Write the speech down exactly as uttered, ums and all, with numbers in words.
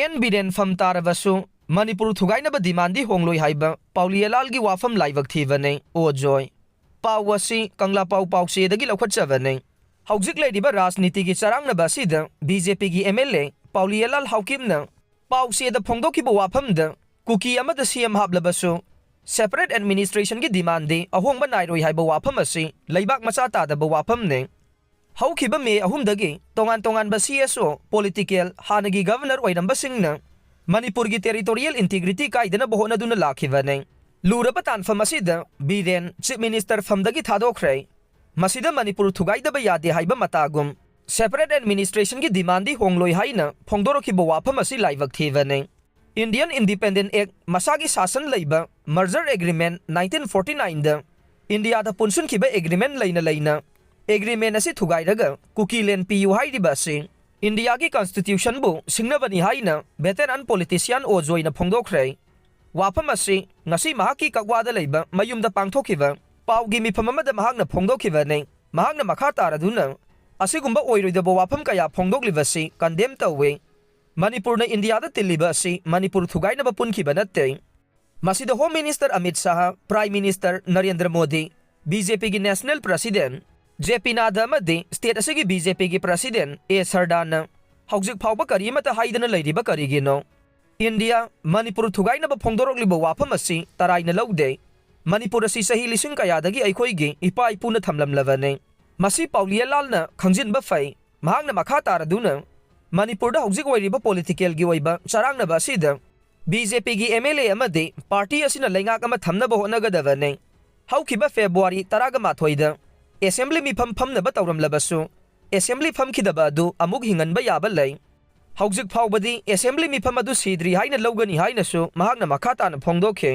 And Biren ꯐꯝ ꯇꯥꯔꯕꯁꯨ ꯃꯅꯤꯄꯨꯔ ꯊꯨꯒꯥꯏꯅꯕ ꯗꯤꯃꯥꯟꯗꯤ ꯍꯣꯡꯂꯣꯏ ꯍꯥꯏꯕ ꯄꯥꯎꯂꯤꯌꯥꯂꯥꯜꯒꯤ ꯋꯥꯐꯝ ꯂꯥꯏꯕꯛ ꯊꯤꯕꯅꯤ꯫ ꯑꯣ ꯖꯣꯏ꯫ ꯄꯥꯎ ꯑꯁꯤ ꯀꯪꯂꯥ ꯄꯥꯎ ꯄꯥꯎꯆꯦꯗꯒꯤ ꯂꯧꯈꯠꯆꯕꯅꯤ꯫ ꯍꯧꯖꯤꯛ ꯂꯩꯔꯤꯕ ꯔꯥꯖꯅꯤꯇꯤꯒꯤ ꯆꯔꯥꯡꯅꯕ ꯑꯁꯤꯗ ꯕꯤ ꯖꯦ ꯄꯤꯒꯤ ꯑꯦꯝ ꯑꯦꯜ ꯑꯦ ꯄꯥꯎꯂꯤꯌꯥꯂꯥꯜ ꯍꯥꯎꯀꯤꯞꯅ ꯄꯥꯎꯆꯦꯗ ꯐꯣꯡꯗꯣꯛꯈꯤꯕ ꯋꯥꯐꯝꯗ ꯀꯨꯀꯤ ꯑꯃꯗ ꯁꯤ ꯑꯦꯝ ꯍꯥꯞꯂꯕꯁꯨ separate administrationꯒꯤ ꯗꯤꯃꯥꯟꯗꯤ ꯑꯍꯣꯡꯕ ꯅꯥꯏꯔꯣꯏ ꯍꯥꯏꯕ ꯋꯥꯐꯝ ꯑꯁꯤ ꯂꯩꯕꯥꯛ ꯃꯆꯥ ꯇꯥꯗꯕ ꯋꯥꯐꯝꯅꯤ꯫ ꯍꯧꯈꯤꯕ ꯃꯦ ꯑꯍꯨꯝꯗꯒꯤ ꯇꯣꯉꯥꯟ ꯇꯣꯉꯥꯟꯕ ꯁꯤ ꯑꯦꯁ ꯑꯣ, ꯄꯣꯂꯤꯇꯤꯀꯦꯜ, ꯍꯥꯟꯅꯒꯤ ꯒꯚꯔꯅꯔ ꯑꯣꯏꯔꯝꯕꯁꯤꯡꯅ ꯃꯅꯤꯄꯨꯔꯒꯤ ꯇꯦꯔꯤꯇꯣꯔꯤꯌꯦꯜ ꯏꯟꯇꯤꯒ꯭ꯔꯤꯇꯤ ꯀꯥꯏꯗꯅꯕ ꯍꯣꯠꯅꯗꯨꯅ ꯂꯥꯛꯈꯤꯕꯅꯤ꯫ ꯂꯨꯔꯕ ꯇꯥꯟꯐꯝ ꯑꯁꯤꯗ ꯕꯤꯔꯦꯟ ꯆꯤꯐ ꯃꯤꯅꯤꯁꯇꯔ ꯐꯝꯗꯒꯤ ꯊꯥꯗꯣꯛꯈ꯭ꯔꯦ꯫ ꯃꯁꯤꯗ ꯃꯅꯤꯄꯨꯔ ꯊꯨꯒꯥꯏꯗꯕ ꯌꯥꯗꯦ ꯍꯥꯏꯕ ꯃꯇꯥꯒꯨꯝ separate administrationꯒꯤ ꯗꯤꯃꯥꯟꯗꯤ ꯍꯣꯡꯂꯣꯏ ꯍꯥꯏꯅ ꯐꯣꯡꯗꯣꯔꯛꯈꯤꯕ ꯋꯥꯐꯝ ꯑꯁꯤ ꯂꯥꯏꯕꯛ ꯊꯤꯕꯅꯤ꯫ Indian Independent Act, ꯃꯁꯥꯒꯤ ꯁꯥꯁꯟ ꯂꯩꯕ Merger Agreement nineteen forty nineꯗ ꯏꯟꯗꯤꯌꯥꯗ ꯄꯨꯟꯁꯤꯟꯈꯤꯕ ꯑꯦꯒ꯭ꯔꯤꯃꯦꯟ ꯂꯩꯅ ꯂꯩꯅ ꯑꯦꯒ꯭ꯔꯤꯃꯦꯟ ꯑꯁꯤ ꯊꯨꯒꯥꯏꯔꯒ ꯀꯨꯀꯤꯂꯦꯟ ꯄꯤꯌꯨ ꯍꯥꯏꯔꯤꯕ ꯑꯁꯤ ꯏꯟꯗꯤꯌꯥꯒꯤ ꯀꯟꯁꯇꯤꯇ꯭ꯌꯨꯁꯟꯕꯨ ꯁꯤꯡꯅꯕꯅꯤ ꯍꯥꯏꯅ veteran politician ꯑꯣ ꯖꯣꯏꯅ ꯐꯣꯡꯗꯣꯛꯈ꯭ꯔꯦ꯫ ꯋꯥꯐꯝ ꯑꯁꯤ ꯉꯁꯤ ꯃꯍꯥꯛꯀꯤ ꯀꯛꯋꯥꯗ ꯂꯩꯕ ꯃꯌꯨꯝꯗ ꯄꯥꯡꯊꯣꯛꯈꯤꯕ ꯄꯥꯎꯒꯤ ꯃꯤꯐꯝ ꯑꯃꯗ ꯃꯍꯥꯛꯅ ꯐꯣꯡꯗꯣꯛꯈꯤꯕꯅꯤ꯫ ꯃꯍꯥꯛꯅ ꯃꯈꯥ ꯇꯥꯔꯗꯨꯅ ꯑꯁꯤꯒꯨꯝꯕ ꯑꯣꯏꯔꯣꯏꯗꯕ ꯋꯥꯐꯝ ꯀꯌꯥ ꯐꯣꯡꯗꯣꯛꯂꯤꯕꯁꯤ ꯀꯟꯗꯦꯝ ꯇꯧꯏ꯫ ꯃꯅꯤꯄꯨꯔꯅ ꯏꯟꯗꯤꯌꯥꯗ ꯇꯤꯜꯂꯤꯕ ꯑꯁꯤ ꯃꯅꯤꯄꯨꯔ ꯊꯨꯒꯥꯏꯅꯕ ꯄꯨꯟꯈꯤꯕ ꯅꯠꯇꯦ꯫ ꯃꯁꯤꯗ home minister Amit Shah, prime minister Narendra Modi, B J ꯄꯤꯒꯤ ꯅꯦꯁꯅꯦꯜ ꯄ꯭ꯔꯁꯤꯗꯦꯟ ꯖꯦ ꯄꯤ ꯅꯥꯗ ꯑꯃꯗꯤ ꯁ꯭ꯇꯦꯠ ꯑꯁꯤꯒꯤ ꯕꯤ ꯖꯦ ꯄꯤꯒꯤ ꯄ꯭ꯔꯁꯤꯗꯦꯟ ꯑꯦ ꯁꯔꯗꯥꯅ ꯍꯧꯖꯤꯛ ꯐꯥꯎꯕ ꯀꯔꯤꯃꯠꯇ ꯍꯥꯏꯗꯅ ꯂꯩꯔꯤꯕ ꯀꯔꯤꯒꯤꯅꯣ? ꯏꯟꯗꯤꯌꯥ, ꯃꯅꯤꯄꯨꯔ ꯊꯨꯒꯥꯏꯅꯕ ꯐꯣꯡꯗꯣꯔꯛꯂꯤꯕ ꯋꯥꯐꯝ ꯑꯁꯤ ꯇꯔꯥꯏꯅ ꯂꯧꯗꯦ꯫ ꯃꯅꯤꯄꯨꯔ ꯑꯁꯤ ꯆꯍꯤ ꯂꯤꯁꯤꯡ ꯀꯌꯥꯗꯒꯤ ꯑꯩꯈꯣꯏꯒꯤ ꯏꯄꯥ ꯏꯄꯨꯅ ꯊꯝꯂꯝꯂꯕꯅꯤ꯫ ꯃꯁꯤ ꯄꯥꯎꯂꯤꯌꯥꯂꯥꯜꯅ ꯈꯪꯖꯤꯟꯕ ꯐꯩ꯫ ꯃꯍꯥꯛꯅ ꯃꯈꯥ ꯇꯥꯔꯗꯨꯅ ꯃꯅꯤꯄꯨꯔꯗ ꯍꯧꯖꯤꯛ ꯑꯣꯏꯔꯤꯕ ꯄꯣꯂꯤꯇꯤꯀꯦꯜꯒꯤ ꯑꯣꯏꯕ ꯆꯔꯥꯡꯅꯕ ꯑꯁꯤꯗ ꯕꯤ ꯖꯦ ꯄꯤꯒꯤ ꯑꯦꯝ ꯑꯦꯜ ꯑꯦ ꯑꯃꯗꯤ ꯄꯥꯔꯇꯤ ꯑꯁꯤꯅ ꯂꯩꯉꯥꯛ ꯑꯃ ꯊꯝꯅꯕ ꯍꯣꯠꯅꯒꯗꯕꯅꯤ꯫ ꯍꯧꯈꯤꯕ ꯐꯦꯕ꯭ꯔꯨꯋꯥꯔꯤ ꯇꯔꯥꯒ ꯃꯥꯊꯣꯏꯗ ꯑꯦꯁꯦꯝꯕ꯭ꯂꯤ ꯃꯤꯐꯝ ꯐꯝꯅꯕ ꯇꯧꯔꯝꯂꯕꯁꯨ ꯑꯦꯁꯦꯝꯕ꯭ꯂꯤ ꯐꯝꯈꯤꯗꯕ ꯑꯗꯨ ꯑꯃꯨꯛ ꯍꯤꯡꯍꯟꯕ ꯌꯥꯕ ꯂꯩ꯫ ꯍꯧꯖꯤꯛ ꯐꯥꯎꯕꯗꯤ ꯑꯦꯁꯦꯝꯕ꯭ꯂꯤ ꯃꯤꯐꯝ ꯑꯗꯨ ꯁꯤꯗ꯭ꯔꯤ ꯍꯥꯏꯅ ꯂꯧꯒꯅꯤ ꯍꯥꯏꯅꯁꯨ ꯃꯍꯥꯛꯅ ꯃꯈꯥ ꯇꯥꯅ ꯐꯣꯡꯗꯣꯛꯈꯤ꯫